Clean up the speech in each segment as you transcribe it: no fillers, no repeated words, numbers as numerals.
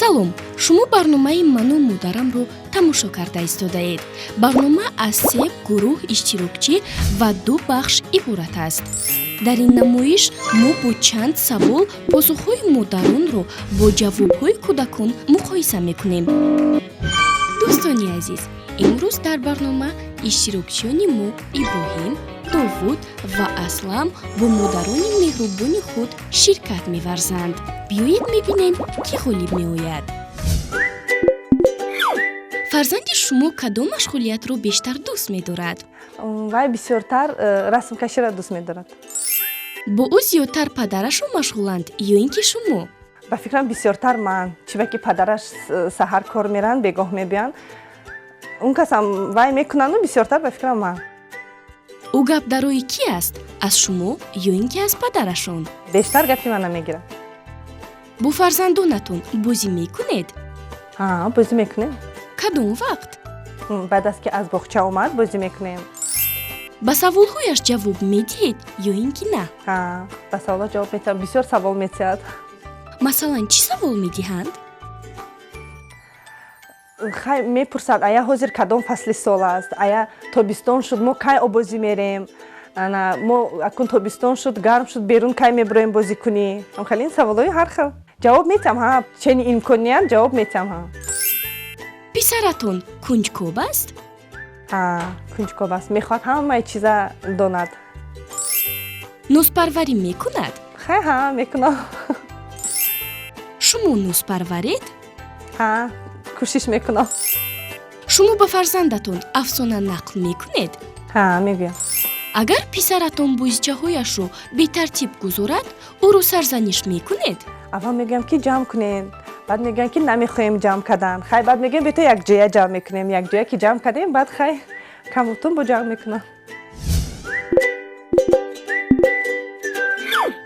Салом, шумо барномаи ману модарамро тамошо карда истодаед. Барнома аз се гурӯҳ иштирокчӣ ва ду бахш иборат аст. Дар ин намоиш мо бо чанд савол посухҳои модаронро бо ҷавобҳои кӯдакон муқоиса мекунем. Дӯстони азиз, имрӯз дар барнома иштирокчиёни мо Иброҳим, Довуд ва Аслам бо модарони меҳрубони худ ширкат меварзанд. Биёед мебинем, кӣ ғолиб меояд. Фарзанди шумо кадом машғулиятро бештар дӯст медорад? Вай бисёртар расмкаширо дӯст медорад. Бо ӯ зиёдтар падарашон машғуланд ё ин ки шумо? Ба фикрам, бисёртар ман, чунки падараш саҳар кор меранд, бегоҳ мебиёянд. Он касам вай мекунанду бисёртар, ба фикрам, ман. Ӯ гапдарои кӣ аст, аз шумо ё ин ки аз падарашон? Бештар гапи мана мегирад. Бо фарзандонатон бозӣ мекунед? Ҳа, бозӣ мекунем. Кадом вақт? Баъд аз ки аз боғча омад, бозӣ мекунем. Ба саволҳояш ҷавоб медиҳед ё ин ки на? Ҳа, ба саволҳо ҷавоб метиҳам. Бисёр савол метиҳад. Масалан, чӣ савол медиҳанд? Хай, мепурсад: ая, ҳозир кадом фасли сол аст? Ая, тобистон шуд, мо кай обозӣ мерем? Ана мо акун тобистон шуд, гарм шуд, берун кай мебироем бозӣ кунӣ? Хеле ин саволҳои ҳар хел ҷавоб метиҳам. Ҳа, чени имконият ҷавоб метиҳам, ҳа. Писаратон кунҷков аст? Ҳа, кунҷков аст, мехоҳад ҳамаи чиза донад. Нозпарварӣ мекунад? Хай, ҳа, мекунам. Шумо нозпарваред? Ҳа, кӯшиш мекунам. Шумо ба фарзандатон афсона нақл мекунед? Ҳа, мегӯям. Агар писаратон бозичаҳояшро бетартиб гузорад, ӯро сарзаниш мекунед? Аввал мегӯям, ки ҷамъ кунед, баъд мегӯям, ки намехоҳем ҷамъ кардан. Хай, баъд мегӯям, бето якҷоя ҷамъ мекунем. Якҷоя ки ҷамъ кардем, баъд хай, камутун бо ҷамъ мекунам.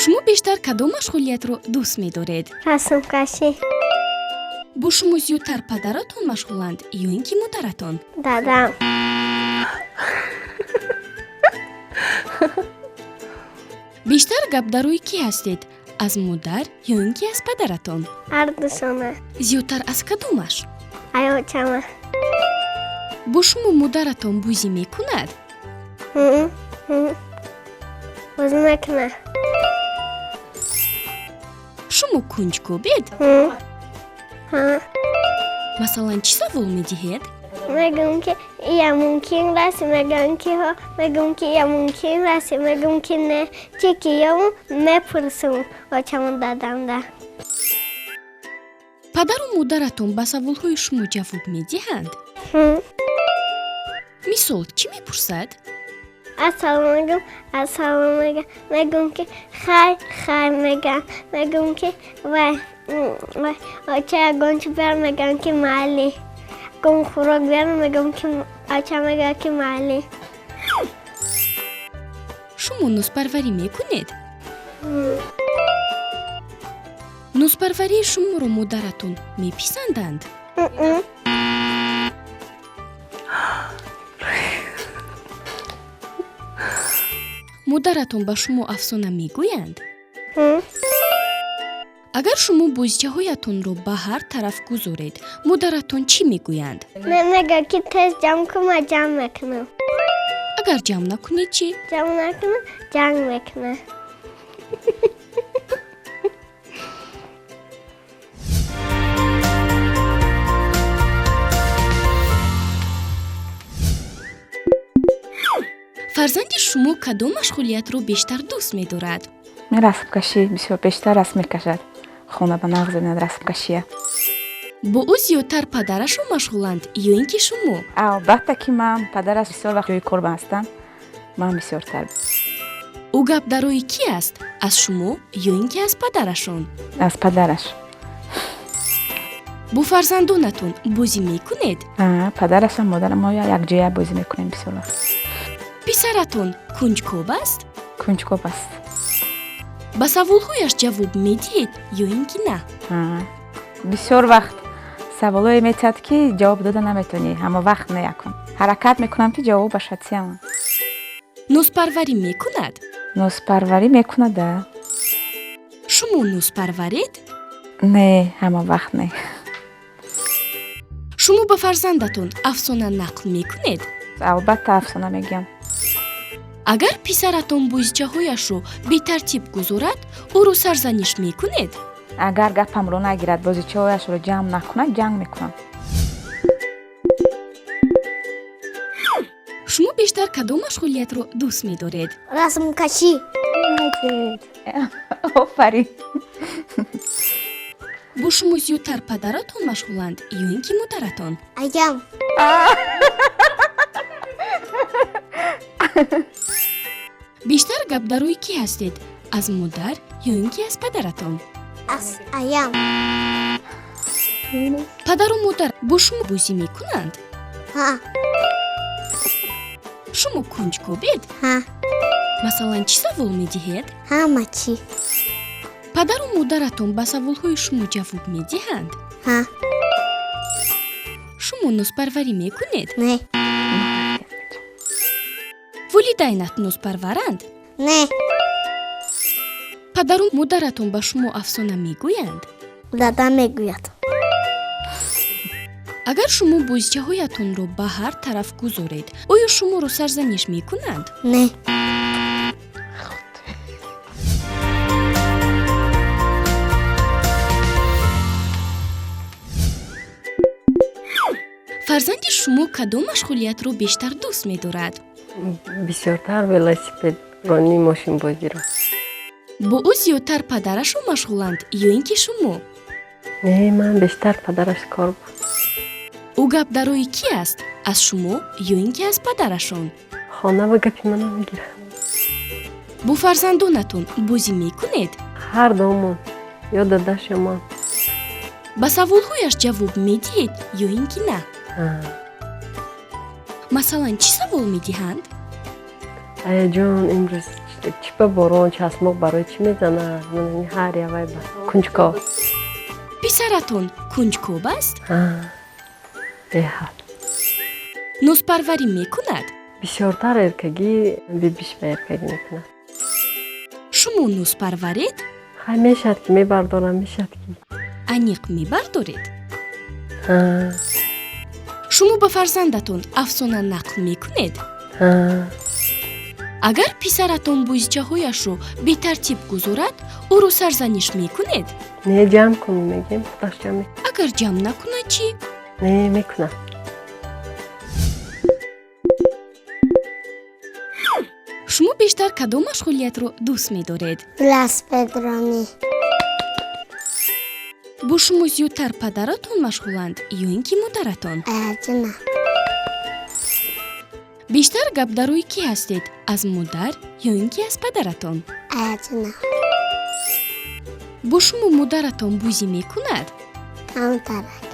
Шумо бештар кадом машғулиятро дӯст медоред? Расмкашӣ. Бо шумо зиёдтар падаратон машғуланд ё ин ки модаратон? Дадам. Бештар гапдарои кӣ ҳастед, аз модар ё ин ки аз падаратон? Ҳардушона. Зиёдтар аз кадомаш? Аёчама. Бо шумо модаратон бозӣ мекунад? Бозӣ мекунад. Шумо кунҷкобед? Масалан, чӣ савол медиҳед? Мегӯм, ки ия мумкин раси, мегӯям, ки ҳо. Мегӯм, ки ия мумкин раси, мегӯм, ки не. Чи ки ёму мепурсум очаму дадамда. Падару модаратон ба саволҳои шумо ҷавоб медиҳанд? Мисол, чӣ мепурсад? Ассалому алайкум, ассалому алайкум. Мегӯм, ки хай, хай мегӯям. Мегӯм, ки вай, вай, оча, ягон чи биёр, мегӯям, ки майли. Гум хӯрок биёр, мегӯм, ки оча мегӯяд, ки майли. Шумо нозпарварӣ мекунед? Нозпарварии шуморо модаратон меписанданд? М-м. Модаратон ба шумо афсона мегӯянд? Агар шумо бозичаҳоятонро ба ҳар тараф гузоред, модаратон чӣ мегӯянд? Не, мегӯяд, ки тез ҷамъ кун, ман ҷамъ мекунам. Агар ҷамъ накунед, чӣ? Ҷамъ накунам, ҷанг мекунад. Фарзанди шумо кадом машғулиятро бештар дӯст медорад? Расмкашӣ, бисёр бештар расм мекашад. Хона ба нағз мебинад расмкашия. Бо ӯ зиёдтар падарашон машғуланд ё ин ки шумо? Албатта, ки ман. Падараш бисёр вақт ҷои кор ҳастанд, ман бисёртар. Ӯ гапдарои кӣ аст, аз шумо ё ин ки аз падарашон? Аз падараш. Бо фарзандонатон бозӣ мекунед? Падарашам, модарам, мо якҷоя бозӣ мекунем бисёр вақт. Писаратон кунҷков аст? Кунҷков аст. Ба саволҳояш ҷавоб медиҳед ё ин ки на? Бисёр вақт саволое метиҳад, ки ҷавоб дода наметавонӣ, ҳама вақт не, якун ҳаракат мекунам, ки ҷавобаша тиям. Нозпарварӣ мекунад? Нозпарварӣ мекунад, да. Шумо нозпарваред? Не, ҳама вақт не. Шумо ба фарзандатон афсона нақл мекунед? Албатта, афсона мегӯям. Агар писаратон бозичаҳояшро бетартиб гузорад, ӯро сарзаниш мекунед? Агар гапамро нагирад, бозичаҳояшро ҷамъ накунад, ҷанг мекунам. Шумо бештар кадом машғулиятро дӯст медоред? Расмкашӣ. Офарин. Бо шумо зиёдтар падаратон машғуланд ё ин ки модаратон? Аям. Бештар гапдарои кӣ ҳастед, аз модар ё ин ки аз падаратон? Аз аям. Падару модар бо шумо бозӣ мекунанд? Ҳа. Шумо кунҷкобед? Ҳа. Масалан, чӣ савол медиҳед? Ҳама чӣ. Падару модаратон ба саволҳои шумо ҷавоб медиҳанд? Ҳа. Шумо нозпарварӣ мекунед? Не. Волидайнат нозпарваранд? Не. Падару модаратон ба шумо афсона мегӯянд? Дада мегӯяд. Агар шумо бозичаҳоятонро ба ҳар тараф гузоред, оё шуморо сарзаниш мекунанд? Не. Фарзанди шумо кадом машғулиятро бештар дӯст медорад? Бисёртар велосипед ронии, мошинбозиро. Бо ӯ зиёдтар падарашон машғуланд ё ин ки шумо? Не, ман бештар, падараш кор буд. Ӯ гапдарои кӣ аст, аз шумо ё ин ки аз падарашон? Хона ба гапи мана мегирад. Бо фарзандонатон бозӣ мекунед? Ҳар дуомон, ё дадаш, ё ман. Ба саволҳояш ҷавоб медиҳед ё ин ки на? Масалан, чӣ савол медиҳанд? Аяҷон, имрӯз чӣ ба борон, часмоқ барои чӣ мезанад? Ҳар явай ба кунҷков. Писаратон кунҷков аст? Беҳад. Нозпарварӣ мекунад? Бисёртар эркагӣ бибиш ба эркагӣ мекунад. Шумо нозпарваред? Хай, мешавад ки мебардорам, мешавад ки. Аниқ мебардоред? Шумо ба фарзандатон афсона нақл мекунед? Агар писаратон бозичаҳояшро бетартиб гузорад, ӯро сарзаниш мекунед? Не, ҷамъ кун мегем, худаш ҷамъ. Агар ҷамъ накунад чӣ? Не, мекунад. Шумо бештар кадом машғулиятро дӯст медоред? Велосипедронӣ. Бо шумо зиёдтар падаратон машғуланд ё ин ки модаратон? Аяҷона. Бештар гапдарои кӣ ҳастед, аз модар ё ин ки аз падаратон? Аяҷона. Бо шумо модаратон бозӣ мекунад? Камтарак.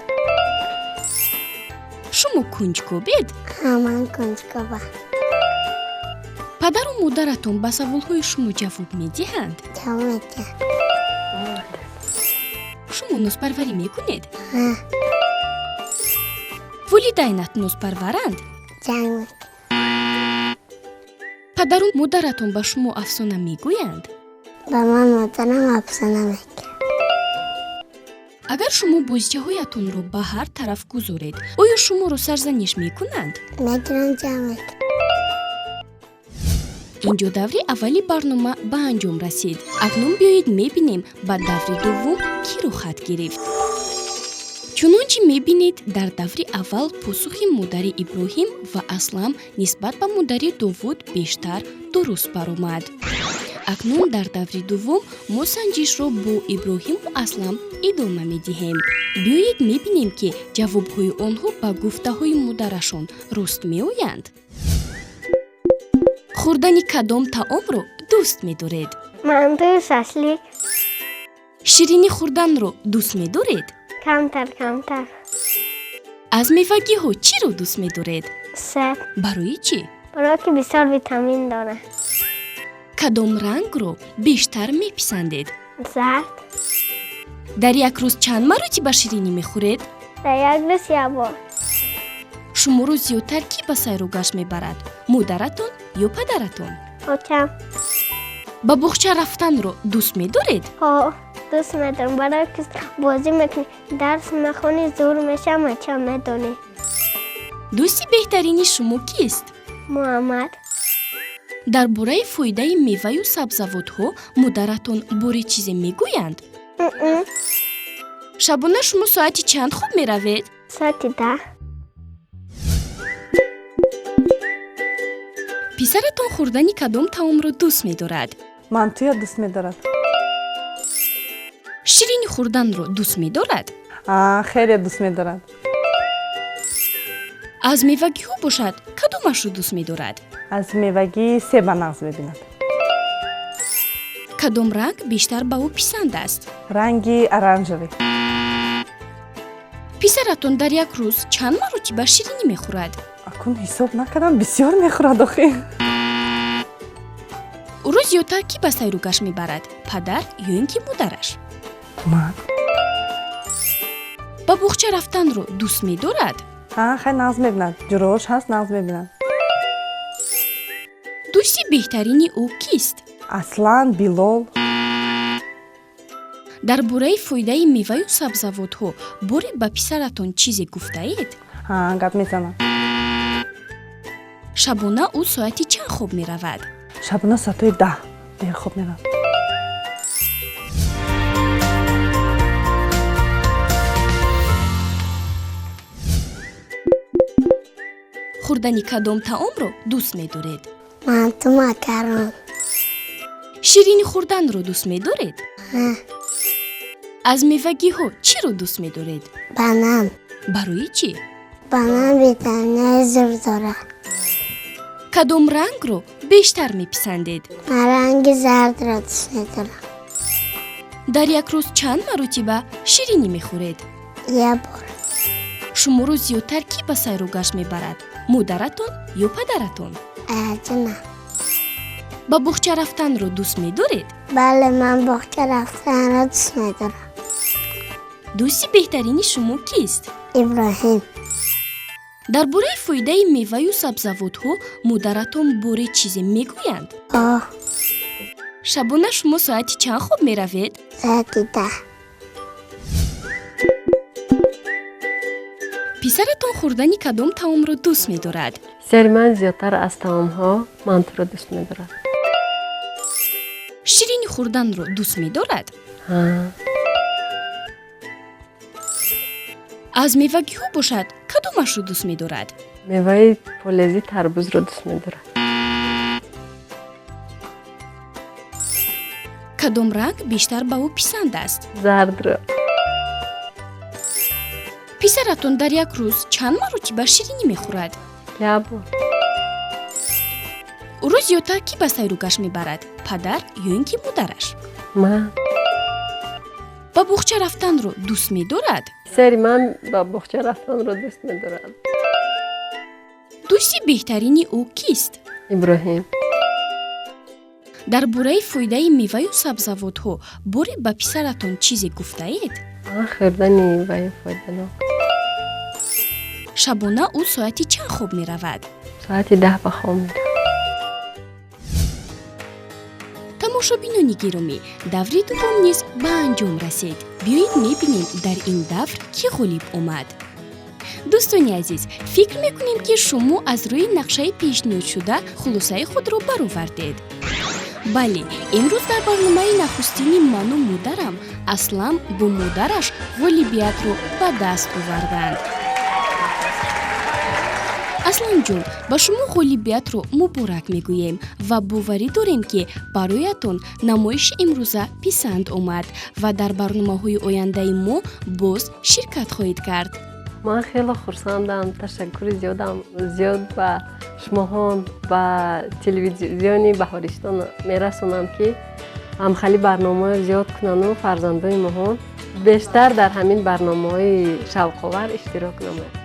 Шумо кунҷкобед? Ҳа, ман кунҷкобам. Падару модаратон ба саволҳои шумо ҷавоб медиҳанд? Ҷавоб медиҳанд. Шумо нозпарварӣ мекунед? Ҳа. Волидайнат нозпарваранд? Ҷанг мекунанд. Падару модаратон ба шумо афсона мегӯянд? Ба ман модарам афсона мегӯяд. Агар шумо бозичаҳоятонро ба ҳар тараф гузоред, оё шуморо сарзаниш мекунанд? Мегирам, ҷамъ мекунам. Инҷо даври аввали барнома ба анҷом расид. Акнун биёед мебинем, ба даври дуввум кӣ рӯхат гирифт. Чунончи мебинед, дар даври аввал посухи модари Иброҳим ва Аслам нисбат ба модари Довуд бештар дуруст баромад. Акнун дар даври дуввум мо санҷишро бо Иброҳиму Аслам идома медиҳем. Биёед мебинем, ки ҷавобҳои онҳо ба гуфтаҳои модарашон рост меоянд. Хӯрдани кадом таомро дӯст медоред? Мантую шашлик. Ширинӣ хӯрданро дӯст медоред? Камтар, камтар. Аз мевагиҳо чиро дӯст медоред? Себ. Барои чӣ? Барое ки бисёр витамин дорад. Кадом рангро бештар меписандед? Зард. Дар як рӯз чанд маротиба ширинӣ мехӯред? Дар як рӯз як бор. Шуморо зиёдтар кӣ ба сайру гашт мебарад, модаратон ё падаратон? Очам. Ба боғча рафтанро дӯст медоред? Ҳо. Дӯст медорам, барои ки бозӣ мекунӣ, дарс мехонӣ, зур меша, ҳама медонӣ. Дӯсти беҳтарини шумо кист? Муҳаммад. Дар бораи фоидаи меваю сабзавотҳо модаратон боре чизе мегӯянд? Шабона шумо соати чанд хоб меравед? Соати 10. Писаратон хӯрдани кадом таомро дӯст медорад? Мантуя дӯст медорад. Ширини хӯрданро дӯст медорад? Хеле дӯст медорад. Аз мевагиҳо бошад, кадомашро дӯст медорад? Аз мевагӣ себа нағз мебинад. Кадом ранг бештар ба ӯ писанд аст? Ранги оранжевый. Писаратон дар як рӯз чанд маротиба ширинӣ мехӯрад? Акун ҳисоб накардам, бисёр мехӯрад охи. Ӯро зиёдтар кӣ ба сайру гашт мебарад? Падар ё ин ки модараш? Ман. Ба буғча рафтанро дӯст медорад? Хай нағз мебинад. Ҷурош ҳаст, нағз мебинад. Дӯсти беҳтарини ӯ кист? Аслан, Билол. Дар бораи фоидаи меваю сабзавотҳо боре ба писаратон чизе гуфтаед? Гап мезанам. Шабона ӯ соати чанд хоб меравад? Шабона соатҳои 10 дер хоб меравад. Хӯрдани кадом таомро дӯст медоред? Манту, макарон. Ширини хӯрданро дӯст медоред? Аз мевагиҳо чиро дӯст медоред? Банан. Барои чӣ? Банан витаминаи зур дорад. Кадом рангро бештар меписандед? Ман ранги зардро дӯст медорам. Дар як рӯз чанд маротиба ширинӣ мехӯред? Як бор. Шуморо зиёдтар кӣ ба сайру гашт мебарад? Модаратон ё падаратон? Аяҷонам. Ба буғча рафтанро дӯст медоред? Бале, ман буғча рафтанро дӯст медорам. Дӯсти беҳтарини шумо кист? Иброҳим. Дар бораи фоидаи меваю сабзавотҳо модаратон боре чизе мегӯянд? Оҳ. Шабона шумо соати чанд хоб меравед? Соати 10. Писаратон хӯрдани кадом таомро дӯст медорад? Писари ман зиёдтар аз таомҳо мантуро дӯст медорад. Ширини хӯрданро дӯст медорад? Аз мевагиҳо бошад, кадомашро дӯст медорад? Меваи полези тарбузро дӯст медорад. Кадом ранг бештар ба ӯ писанд аст? Зардро. Писаратон дар як рӯз чанд маротиба ширинӣ мехӯрад? Як бор. Ӯро зиёдтар кӣ ба сайру гашт мебарад? Падар ё ин ки модараш? Ман. Ба буғча рафтанро дӯст медорад? Писари ман ба буғча рафтанро дӯст медорад. Дӯсти беҳтарини ӯ кист? Иброҳим. Дар бораи фоидаи меваю сабзавотҳо боре ба писаратон чизе гуфтаед? Хӯрдани меваи фоиданок. Шабона ӯ соати чанд хоб меравад? Соати 10 ба хоб меравад. Тамошобинони гиромӣ, даври дуввум низ ба анҷом расид. Биёед мебинем, дар ин давр кӣ ғолиб омад. Дӯстони азиз, фикр мекунем, ки шумо аз рӯи нақшаи пешниҳодшуда хулосаи худро баровардед. Бале, имрӯз дар барномаи нахустини ману модарам Аслам бо модараш ғолибиятро ба даст оварданд. Асланҷон, ба шумо ғолибиятро муборак мегӯем ва боварӣ дорем, ки бароятон намоиши имрӯза писанд омад ва дар барномаҳои ояндаи мо боз ширкат хоҳед кард. Ман хеле хурсандам, ташаккури зиёд ба шумоҳон, ба телевизиони Баҳористон мерасонам, ки ҳамхали барномаҳои зиёд кунану фарзандони моҳон бештар дар ҳамин барномаҳои шавқовар иштирок намоянд.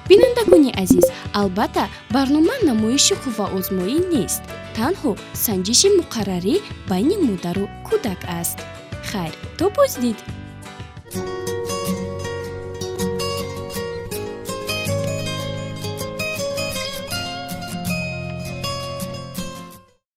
Бинандагони азиз, албатта барнома намоиши қувваозмоӣ нест, танҳо санҷиши муқаррарӣ байни модару кӯдак аст. Хайр, то боздид.